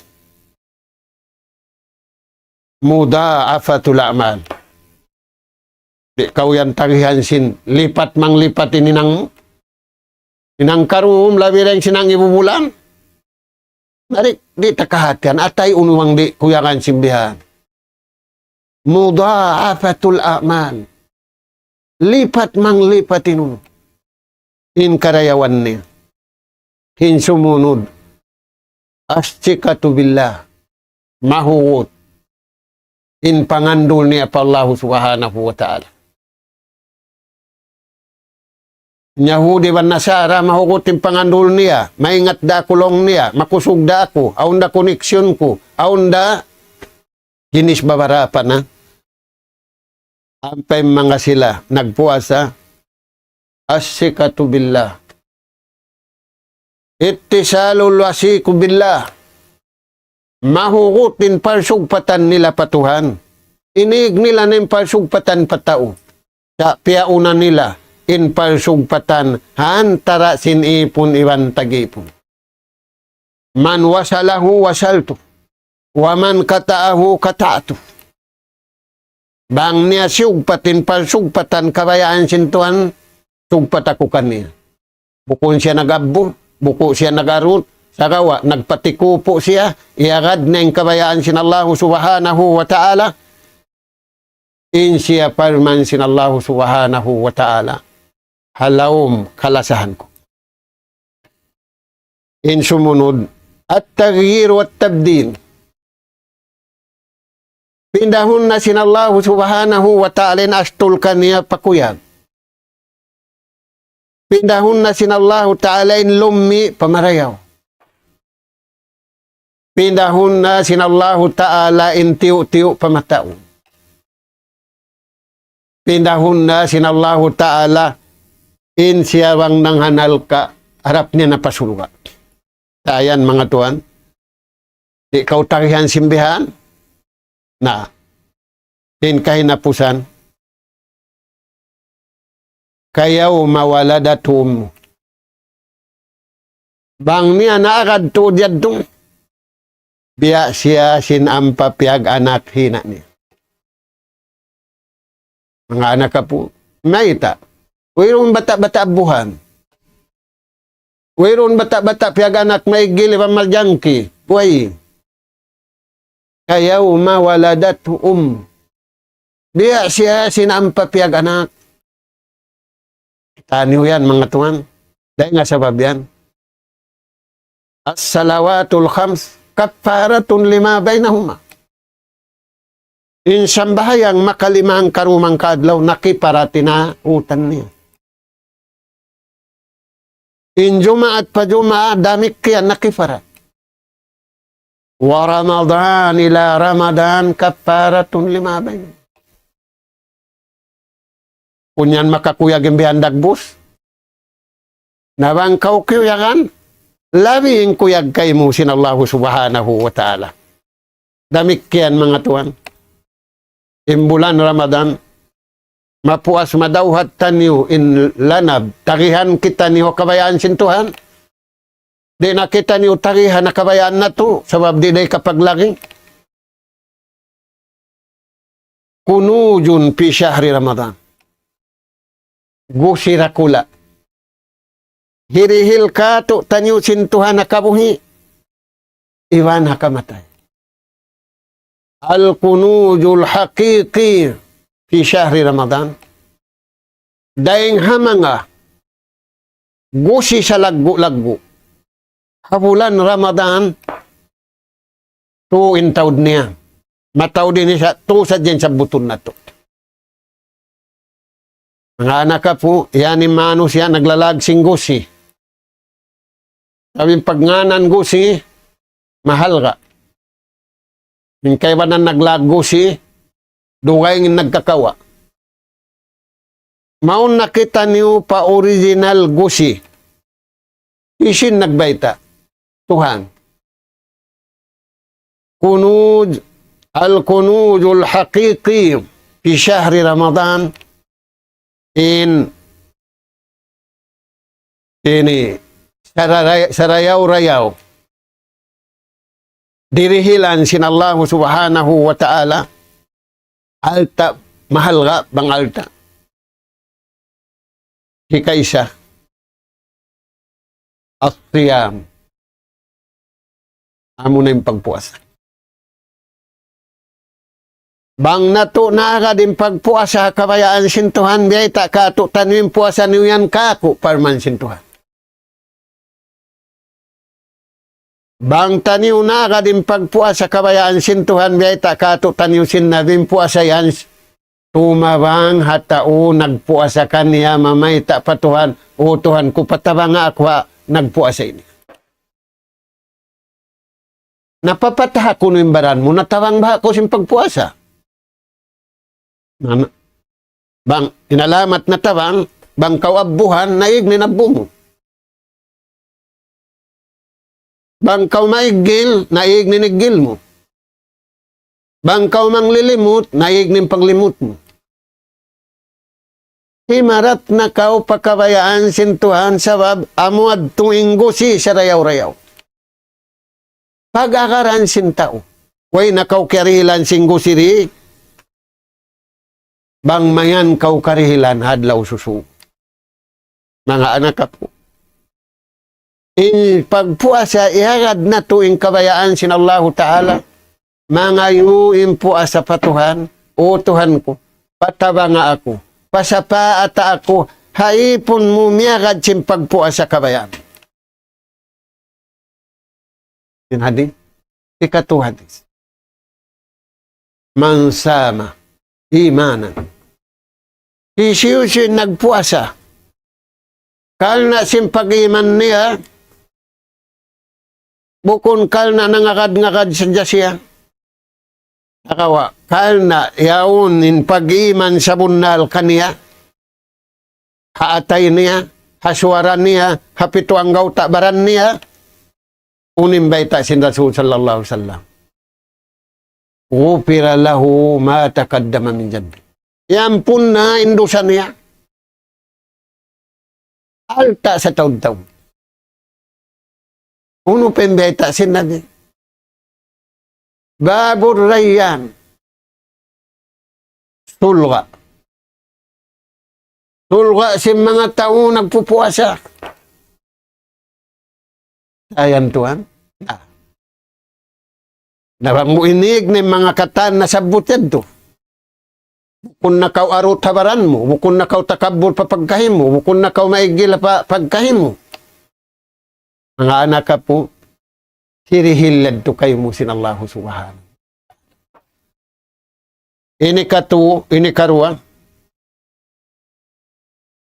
مضاعفة الأعمال. Di' kaw yan tagihan sin lipat manglipat in hinang mu. Hinang karuhum labi dayn sin hinang ibubulan. Di', di' ta kahatihan, atay unu bang di' kuyagan sin bihan. مضاعفة الأعمال. Lipat manglipat in unu. In karayawan niya. In sumunud. الثقة بالله. Mahugut in pangandul niya pa Allahu Subhanahu wa Ta'ala. Yahudi iban Nasara, mahugut in pangandul niya, maingat da aku laung niya, makusug da aku, awn da koneksyon ku, awn da ginis babarapa na. Ampa in manga sila nagpuasa, الثقة بالله. اتصال الوثيق بالله. Mahugut in parsugpatan nila pa Tuhan. Inig nila na in parsugpatan pa tau. Sa' piyauna nila in parsugpatan ha antara' sin ipun iban tag-ipun. من وصله وصلت، ومن قطعه قطعت. Bang niya siyugpat in parsugpatan kabayaan sin Tuhan, sugpat aku kaniya. Bukun siya nag-abbu, bukun siya nag-arut, sagawa' nagpatikupu siya, iyagad niya in kabayaan sin Allahu Subhanahu wa Ta'ala, in siya parman sin Allahu Subhanahu wa Ta'ala, ha lawm kalasahan ku. In sumunud, التغيير والتبديل. Pindahun na sin Allahu Subhanahu wa Ta'ala in astul kaniya pa kuyag. Pindahun na sin Allahu Ta'ala in lummi' pa marayaw. Pindahun na sin Allahu Ta'ala in tiyu'-tiyu' pa matau. Pindahun na sin Allahu Ta'ala in siya bang nanghanal ka harap niya na pa surga'. Sa' yan, manga tuwan, di' kaw tagihan sin bihan. Na, in kahinapusan, كيوم ولدته أمه. Bang niya naagad tuud yadtu, biya' siya sin ampa piyag-anak hina' niya. Manga anak apu', mayta'? Wayruun bata'-bata' buhan. Wayruun bata'-bata' piyag-anak maiggil iban maljangki. Way. كيوم ولدته أمه. Biya' siya sin ampa piyag-anak. Kitaniyu yan, manga tuwan. Dayn ha sabab yan. الصلوات الخمس كفارة لما بينهما. In sambahayang makalima hangkaruwa hangkaadlaw, nakiparat in utan niya. In Jumaat pa Jumaat, damikkiyan nakiparat. ورمضان إلى رمضان كفارة لما بينهما. Kunyan makakuyag in bihan dagbus. Na bang kaw kiyuyagan, labi in kuyag kaymu sin Allahu Subhanahu wa Ta'ala. Damikkiyan, manga tuwan. In bulan Ramadan, mapuas madawhat taniyu in lanab, tagihan kitaniyu kabayaan sin Tuhan. Di' na kitaniyu tagihan na kabayaan natu', sabab di' da ikapaglagi. كنوز في شهر رمضان. Gusi dakula'. Hirihil kātu'niyu sin Tuhan ha kabuhi', iban ha kamatay. الكنوز الحقيقي في شهر رمضان. Dayng ha manga gusi salaggu'-laggu' ha bulan Ramadan, tū in taud niya. Mataud ini sa, tū sadja in sabbutun natu'. Manga anak apu', yan in manusiya' naglalag sin gusi. Sabab in pagngānan gusi, mahalga'. In kaibanan naglalag gusi, dugaing in nagkakawa'. Mawn na kitaniyu pa original gusi. Hisiyu in nagbayta'? Tuhan. كنوز، الكنوز الحقيقي في شهر رمضان. In ini sararay-, sarayaw-rayaw dirihilan sin Allahu Subhanahu wa Ta'ala, alta', mahalga' bang alta'. Hikaisa, الصيام. Amuna in pagpuasa. Bang natu' naagad in pagpuasa ha kabayaan sin Tuhan, biyayta' kātu'niyu in puasa niyu yan kāku', parman sin Tuhan. Bang taniyu naagad in pagpuasa kabayaan sin Tuhan, biyayta' kātu'niyu sin Nabi in puasa yan, tumabang ha tau nagpuasa kaniya, mamayta' pa Tuhan, "O Tuhan ku, patabanga aku ha nagpuasa ini." Napapataha kunu' in baran mu, natabang baha' kaw sin pagpuasa. Na, na, bang, in alamat natabang, bang kaw abbuhan, naig in abbu mu. Bang kaw maiggil, naig in iggil mu. Bang kaw manglilimut, naig in panglimut mu. Himarat na kaw pa kabayaan sin Tuhan sabab amu yadtu in gusi sarayaw-rayaw. Pag-agaran sin tau. Way na kaw karihilan sin gusi di, bang mayan kaw karihilan ha adlaw susungun. Manga anak apu'. In pagpuasa, iyagad natu' in kabayaan sin Allahu Ta'ala. Mangayu' in puasa pa Tuhan, "O Tuhan ku, patabanga aku, pasapaata aku ha ipun mu miyagad sin pagpuasa kabayaan." In hadith, ikatu hadith. من صام إيمانا. Hisiyu-siyu in nagpuasa karna' sin pag-iman niya, bukun karna' nangagad-ngagad sadja siya. Sagawa' karna' yaun in pag-iman sabunnal kaniya, ha atay niya, ha suwara niya, ha pitu anggawta' baran niya, unu in bayta' sin Rasul sallallahu alayhi wasallam. غفر له ما تقدم من ذنبه. Iyampun na in dusa niya. Alta' sa taud-taud. Unu pa in bayta' sin Nabi? باب الريان. Surga'. Surga' sin manga tau nagpupuasa. Ayan tuwan. Ah. Na bang mu inig na in manga katan nasabbut yadtu. Bukun na kaw arut ha baran mu, bukun na kaw takabbur pa pagkahi mu, bukun na kaw maigil pa pagkahi mu. Manga anak apu', hirihil yadtu kaymu sin Allahu Subhanahu. Ini katu, ini karuwa.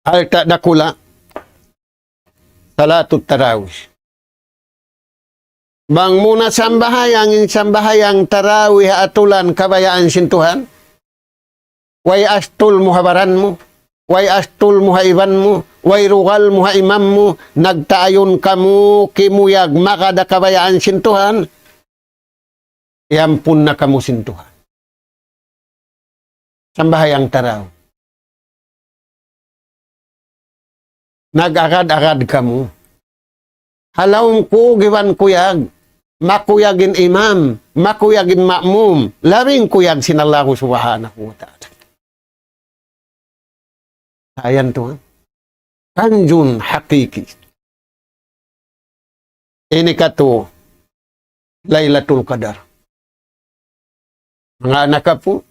Alta' dakula', salatut tarawih. Bang mu na sambahayang in sambahayang tarawih ha atulan kabayaan sin Tuhan, way astul mu ha baran mu, way astul mu ha iban mu, way rugal mu ha iman mu, nagtaayun kamu kimuyag maka da kabayaan sin Tuhan, iyampun na kamu sin Tuhan. Sambahayang tarawih. Nag-agad-agad kamu. Ha lawm kuyag iban kuyag, makuyag in imam, makuyag in ma'mum, labi in kuyag sin Allahu Subhanahu wa Ta'ala. Ayan tuwan. Kanjun hakiki. Ini katu Laylatul Qadar. Manga anak apu',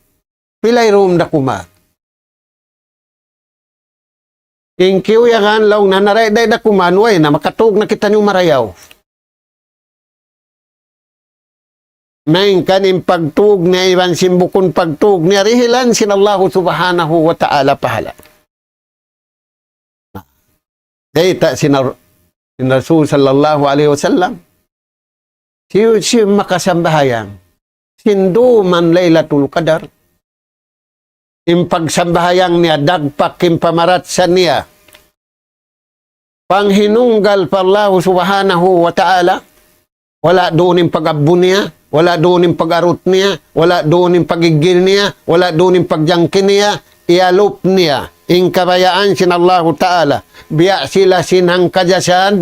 pilay rum da kuman. In kiyuyagan laung na naray day da kuman, way na makatug na kitaniyu marayaw. Malayngkan in pagtug niya iban sin bukun pagtug niya, rihilan sin Allahu Subhanahu wa Ta'ala pahala. Dayta' sin Ar-, sin Rasul sallallahu alayhi wasallam, siyu-siyu makasambahayang sin duman Laylatul Qadar, in pagsambahayang niya dagpak in pamaratsa niya, panghinunggal pa Allahu Subhanahu wa Ta'ala, wala' duun in pag-abbu niya, wala' duun in pag-arut niya, wala' duun in pag-iggil niya, wala' duun in pagjangki niya, iyalup niya in kabayaan sin Allahu Ta'ala. Biya' sila sin hangka-jasad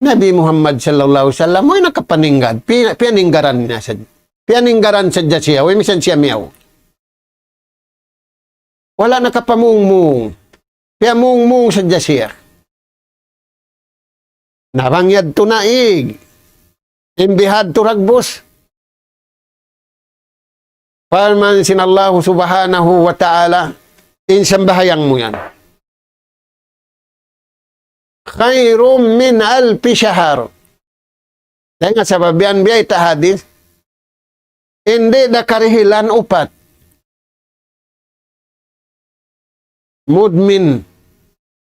Nabi Muhammad sallallahu alayhi wasallam, way nakapaninggal, pi-, piyaninggaran niya sadja. Piyaninggaran sadja siya, way misan siya miyaw. Wala' nakapamungmung. Piyamungmung sadja siya. Na bang yadtu naig, in bihadtu dagbus. Parman sin Allahu Subhanahu wa Ta'ala, in sambahayang mu yan. خير من ألف شهر. Dayn ha sabab yan, biya' ta hadith, in di' da karihilan upat. Mudmin,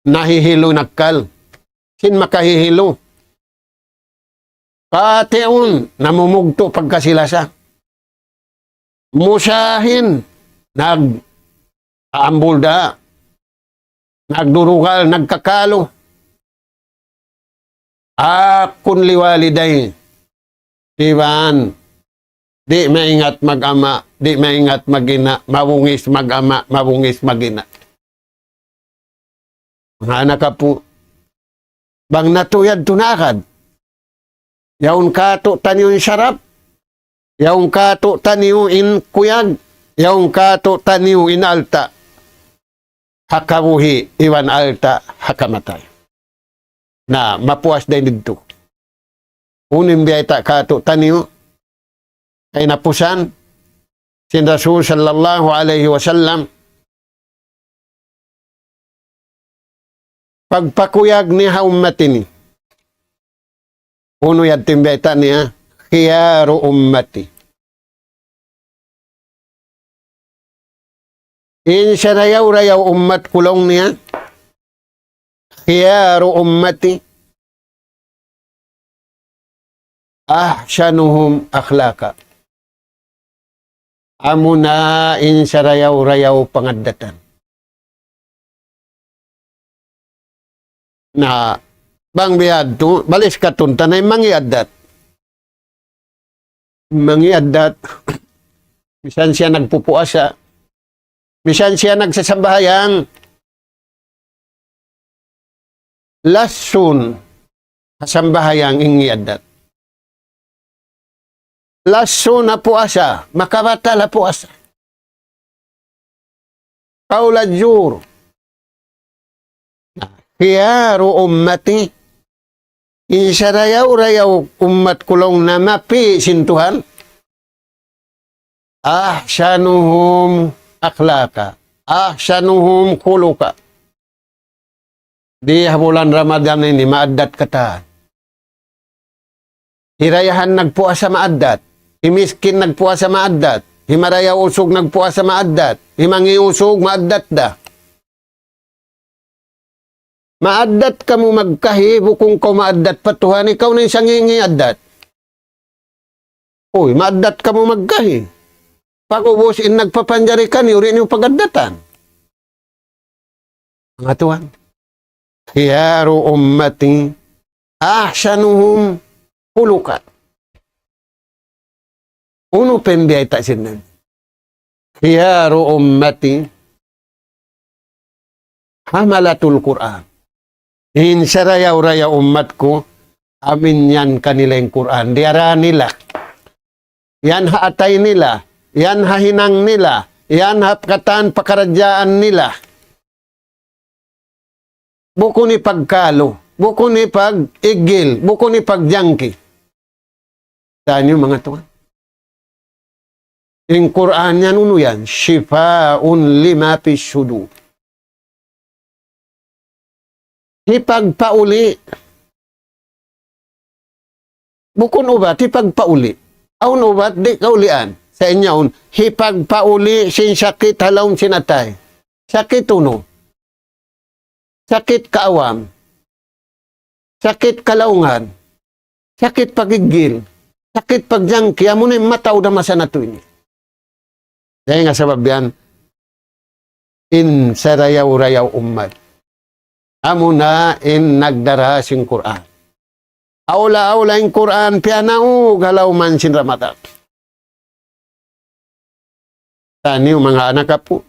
nahihilu in akkal. Sin makahihilu. قاطع, namumugtu' pagkasi-lasa. مشاحن, nag-aambul da, nagdurugal, nagkakalu. عاق لوالديه. Iban, di' maingat mag-ama', di' maingat mag-ina', mabungis mag-ama', mabungis mag-ina'. Manga anak apu', bang natu' yadtu naagad, yaun kātu'niyu in sarap, yaun kātu'niyu in kuyag, yaun kātu'niyu in alta' ha kabuhi' iban alta' ha kamatay. Na, mapuas dayn didtu. Unu in biyayta' kātu'niyu, kahinapusan, sin Rasul sallallahu alayhi wasallam, pagpakuyag niya ha ummat ini. Unu yadtu in bayta' niya, خيار أمتي. In sarayaw-rayaw ummat ku laung niya, خيار أمتي أحسنهم أخلاقا. Amuna in sarayaw-rayaw pangaddatan. Na, bang biya' hādtu, balis katuntan ay mangi' addat. Mangi' addat, misan siya nagpupuasa, misan siya nagsasambahayang, lasun ha sambahayang in ngi' addat. Lasun ha puasa, makabatal ha puasa. Qawl az-zur. خيار أمتي. In sarayaw-rayaw ummat ku laung niya mapī' sin Tuhan. أحسنهم أخلاقا. أحسنهم خلقا. Di ha bulan Ramadan ini maaddat katan. Hi dayahan nagpuasa maaddat. Hi miskin nagpuasa maaddat. Hi marayaw usug nagpuasa maaddat. Hi mangi' usug maaddat da. Maaddat kamu magkahi, bukun kaw maaddat pa Tuhan, ikaw na in sangi'-ngi' addat. Uy, maaddat kamu magkahi. Pag'ubus in nagpapanjari kaniyu, di' niyu pag-addatan. Manga tuwan. خيار أمتي أحسنهم خلقا. Unu pa in biyayta' sin Nabi? خيار أمتي حملة القرآن. In sarayaw-rayaw ummat ku, amin yan kanila in Qur'an. Diyara nila. Yan ha atay nila. Yan ha hinang nila. Yan ha katan pakaradjaan nila. Bukun hipagkalu, bukun hipag-igil, bukun hipagjangki. Taniyu manga tuwan. In Qur'an yan unu yan, شفاء لما في الصدور. Hipagpauli'. Bukun ubat, hipagpauli'. Awn ubat, di' kaulian. Sa' in yaun, hipagpauli' sin sakit ha lawm sin atay. Sakit unu? Sakit kaawam. Sakit kalaungan. Sakit pag-igil. Sakit pagjangki. Amuna in mataud ha masa natu' ini. Dayn ha sabab yan, in sarayaw-rayaw ummat. Amuna in nagdara sin Qur'an. Awla-awla in Qur'an piyanaug ha lawm sin Ramadan. Taniyu manga anak apu'.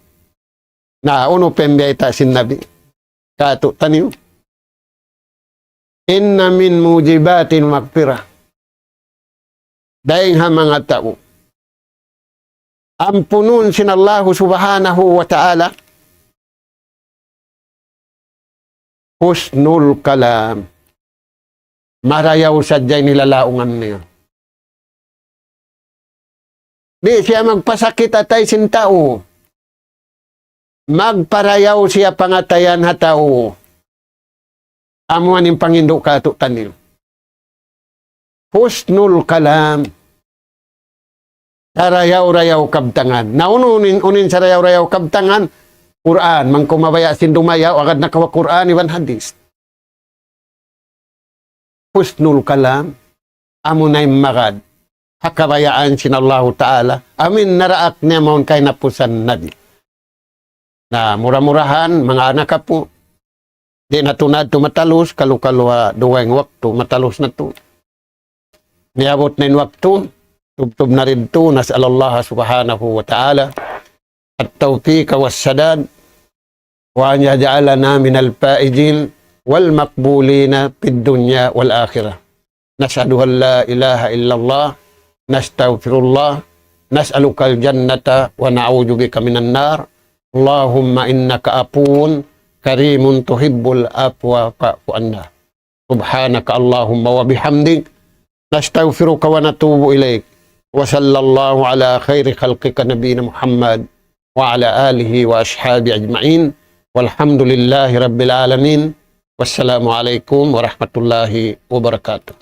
Na, unu pa in biyayta' sin Nabi kātu'niyu? إن من موجبات المغفرة. Dayn ha manga tau ampunun sin Allahu Subhanahu wa Ta'ala, حسن الكلام. Marayaw sadja in hilalaungan niya. Di' siya magpasakit atay sin tau. Magparayaw siya pangatayan ha tau. Amu yan in panghindu' kātu'niyu. حسن الكلام. Sarayaw-rayaw kabtangan. Na unu in, unu in sarayaw-rayaw kabtangan? Qur'an. Bang kaw mabaya' sin dumayaw, agad na kaw ha Qur'an iban hadith. حسن الكلام, amuna in magad ha kabayaan sin Allahu Ta'ala, amu in naraak niya mawn kahinapusan Nabi. Na, mura-murahan, manga anak apu', di' na tuud natu' matalus, kalu-kalu ha dugaing waktu, matalus na tuud. Miyabut na in waktu, tubtub na didtu, نسأل الله سبحانه وتعالى التوفيق والسداد، وأن يجعلنا من الفائزين والمقبولين في الدنيا والآخرة. نشهد أن لا إله إلا الله، نستغفر الله، نسألك الجنة ونعوذ بك من النار. اللهم إنك عفو كريم تحب العفو فاعف عنا. سبحانك اللهم وبحمدك، نستغفرك ونتوب إليك. وصلى الله على خير خلقك نبينا محمد وعلى آله وأصحابه أجمعين. والحمد لله رب العالمين. والسلام عليكم ورحمة الله وبركاته.